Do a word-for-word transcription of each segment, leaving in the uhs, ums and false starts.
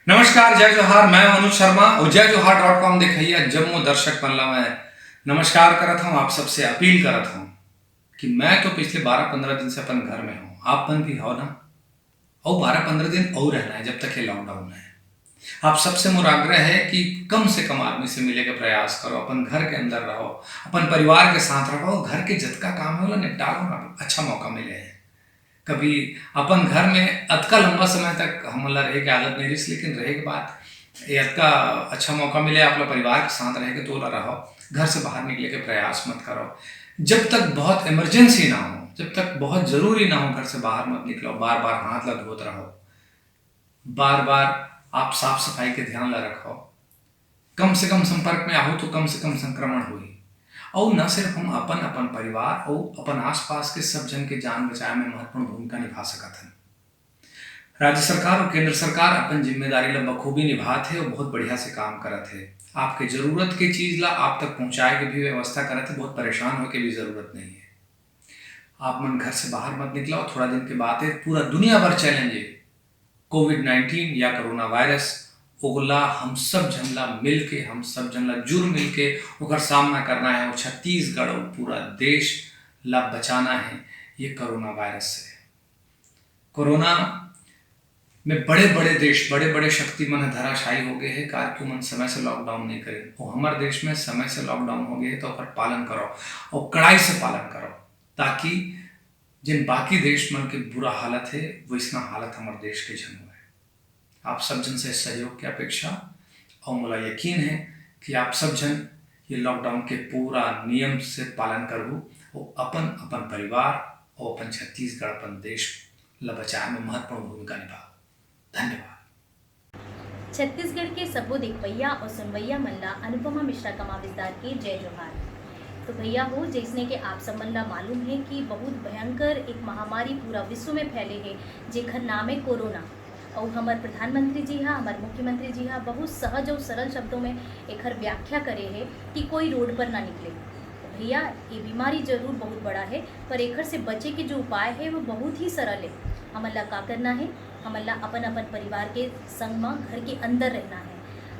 नमस्कार, जय जोहार, मैं अनुज शर्मा अउ जय जोहार डॉट कॉम देखइया जम्मो दर्शक मन ला मैं नमस्कार करत हंव। आप सबसे अपील करत हंव कि मैं तो पिछले बारह पंद्रह दिन से अपन घर में हंव, आप मन भी हव ना? अउ बारह पंद्रह दिन अउ रहना हे जब तक ये लॉकडाउन हे। आप सबसे मोर आग्रह हे कि कम से कम आदमी से मिले के प्रयास करो, अपन घर के अंदर रहो, अपन परिवार के साथ रहो, घर के जतका काम हे ओला निपटा लो ना, अच्छा मौका मिले हे। कभी अपन घर में अतका लंबा समय तक हमन ला रहे के आदत नहीं रहिस, लेकिन रहे के बाद ये अतका अच्छा मौका मिले आप ला परिवार के साथ रहे के, तो ओला रहो, घर से बाहर निकले के प्रयास मत करो। जब तक बहुत इमरजेंसी ना हो, जब तक बहुत जरूरी ना हो, घर से बाहर मत निकलो, बार बार हाथ ला धोत रहो, बार बार आप साफ सफाई के ध्यान ला रखो, कम से कम संपर्क में आहू तो कम से कम संक्रमण होही। अउ न सिर्फ हम अपन, अपन परिवार अउ अपन आसपास के सब झन के जान बचाए में महत्वपूर्ण भूमिका निभा सकत हन। राज्य सरकार अउ केंद्र सरकार अपन जिम्मेदारी ला बखूबी निभात हे अउ बहुत बढ़िया से काम करत हे। आपके जरूरत के चीज ला आप तक पहुंचाए के भी व्यवस्था करत हे, बहुत परेशान होए के भी जरूरत नहीं हे। आप मन घर से बाहर मत निकलो, थोड़ा दिन के बात हे, पूरा दुनिया भर चैलेंज हे कोविड नाइनटीन या कोरोना वायरस, ओला हम सब झन ला मिल के, हम सब झन ला जुड़ मिल के ओकर सामना करना हे। अउ छत्तीसगढ़ अउ पूरा देश ला बचाना हे ये कोरोना वायरस से। कोरोना में बड़े-बड़े देश, बड़े-बड़े शक्ति मन ह धराशायी हो गए हे, काबर कि ओमन समय से लॉकडाउन नहीं करे। अउ हमर देश में समय से लॉकडाउन हो गए हे, तो ओकर पालन करो अउ कड़ाई से पालन करो, ताकि जिन बाकी देश मन के बुरा हालत हे, वैसना हालत हमर देश के झन होए। आप सब झन से सहयोग के अपेक्षा, अउ मोला यकीन हे कि आप सब झन ये लॉकडाउन के पूरा नियम से पालन करहू अउ अपन, अपन परिवार अउ अपन छत्तीसगढ़, अपन देश ल बचाए में महत्वपूर्ण भूमिका निभाहू। धन्यवाद। छत्तीसगढ़ के सबो देखवैया अउ सुनवैया मन ला अनुपमा मिश्रा कमाविसदार के जय जोहार। तो भैया हो, जैसने के आप सब मन ला मालूम हे कि बहुत भयंकर एक महामारी पूरा विश्व में फैले हे, जेखर नाम हे कोरोना। अउ हमर प्रधानमंत्री जी हा, हमर मुख्यमंत्री जी हा बहुत सहज अउ सरल शब्दों में एखर व्याख्या करे हे कि कोई रोड पर ना निकले। तो भैया, ये बीमारी जरूर बहुत बड़ा हे, पर एखर से बचे के जो उपाय हे, वो बहुत ही सरल हे। हमन ला का करना हे? हमन ला अपन, अपन परिवार के संग म घर के अंदर रहना हे।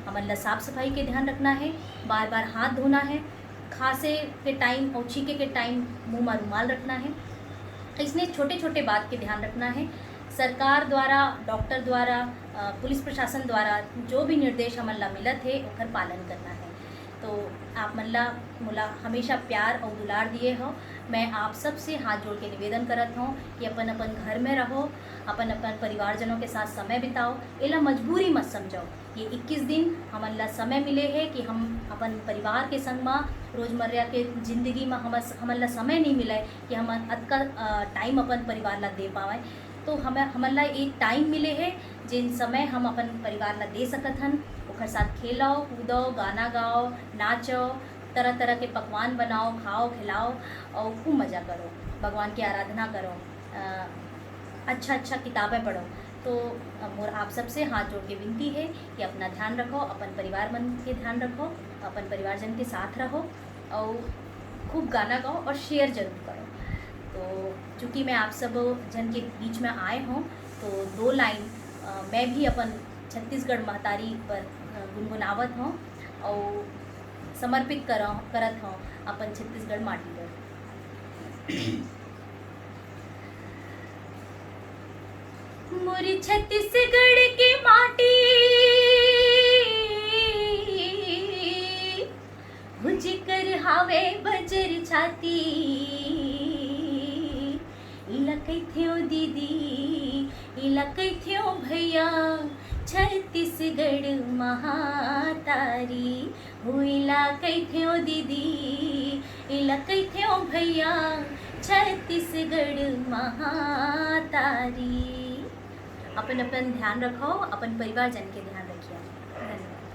हमन ला साफ सफाई के ध्यान रखना हे, बार-बार हाथ धोना हे, खांसे के टाइम अउ छींके के टाइम मुंह म रुमाल रखना हे। अइसने छोटे-छोटे बात के ध्यान रखना हे। सरकार द्वारा, डॉक्टर द्वारा, अ, पुलिस प्रशासन द्वारा जो भी निर्देश हमन ला मिलत हे, ओकर पालन करना हे। तो आप मन ला मोला हमेशा प्यार अउ दुलार दिए हव। मैं आप सब से हाथ जोड़ के निवेदन करत हव कि अपन, अपन घर में रहो, अपन, अपन परिवारजनों के साथ समय बिताओ, एला मजबूरी मत समझो। ये इक्कीस दिन हमन ला समय मिले हे कि हम अपन परिवार के संग म, रोजमर्रा के जिंदगी म हमर, हमन ला समय नहीं मिले कि हम अतका, अ, टाइम अपन परिवार ला दे पावय। तो हमें, हमन ला एक टाइम मिले हे, जेन समय हम अपन परिवार ला दे सकत हन, ओकर साथ खेलो, कूदो, गाना गाओ, नाचो, तरह-तरह के पकवान बनाओ, खाओ, खिलाओ अउ खूब मजा करो, भगवान की आराधना करो, अ, अच्छा-अच्छा किताबें पढ़ो। तो, अ, मोर आप सबसे हाथ जोड़ के विनती हे कि अपना ध्यान रखो, अपन परिवार मन के ध्यान रखो, अपन परिवारजन के साथ रहो अउ खूब गाना गाओ अउ शेयर जरूर करो। तो चूँकि मैं आप सब झन के बीच में आए हव, तो दो लाइन, अ, मैं भी अपन छत्तीसगढ़ महतारी पर, अ, गुनगुनावत हव अउ समर्पित करव, करत हव अपन छत्तीसगढ़ माटी बर। मोर छत्तीसगढ़ के माटी, हो जेकर हावे बजर छाती, इला कहिथेंव दीदी, इला कहिथेंव भैया, छत्तीसगढ़ महातारी। हो इला कहिथेंव दीदी, इला कहिथेंव भैया, छत्तीसगढ़ महातारी। अपन अपन ध्यान रखव, अपन परिवारजन के ध्यान रखिया। धन्यवाद।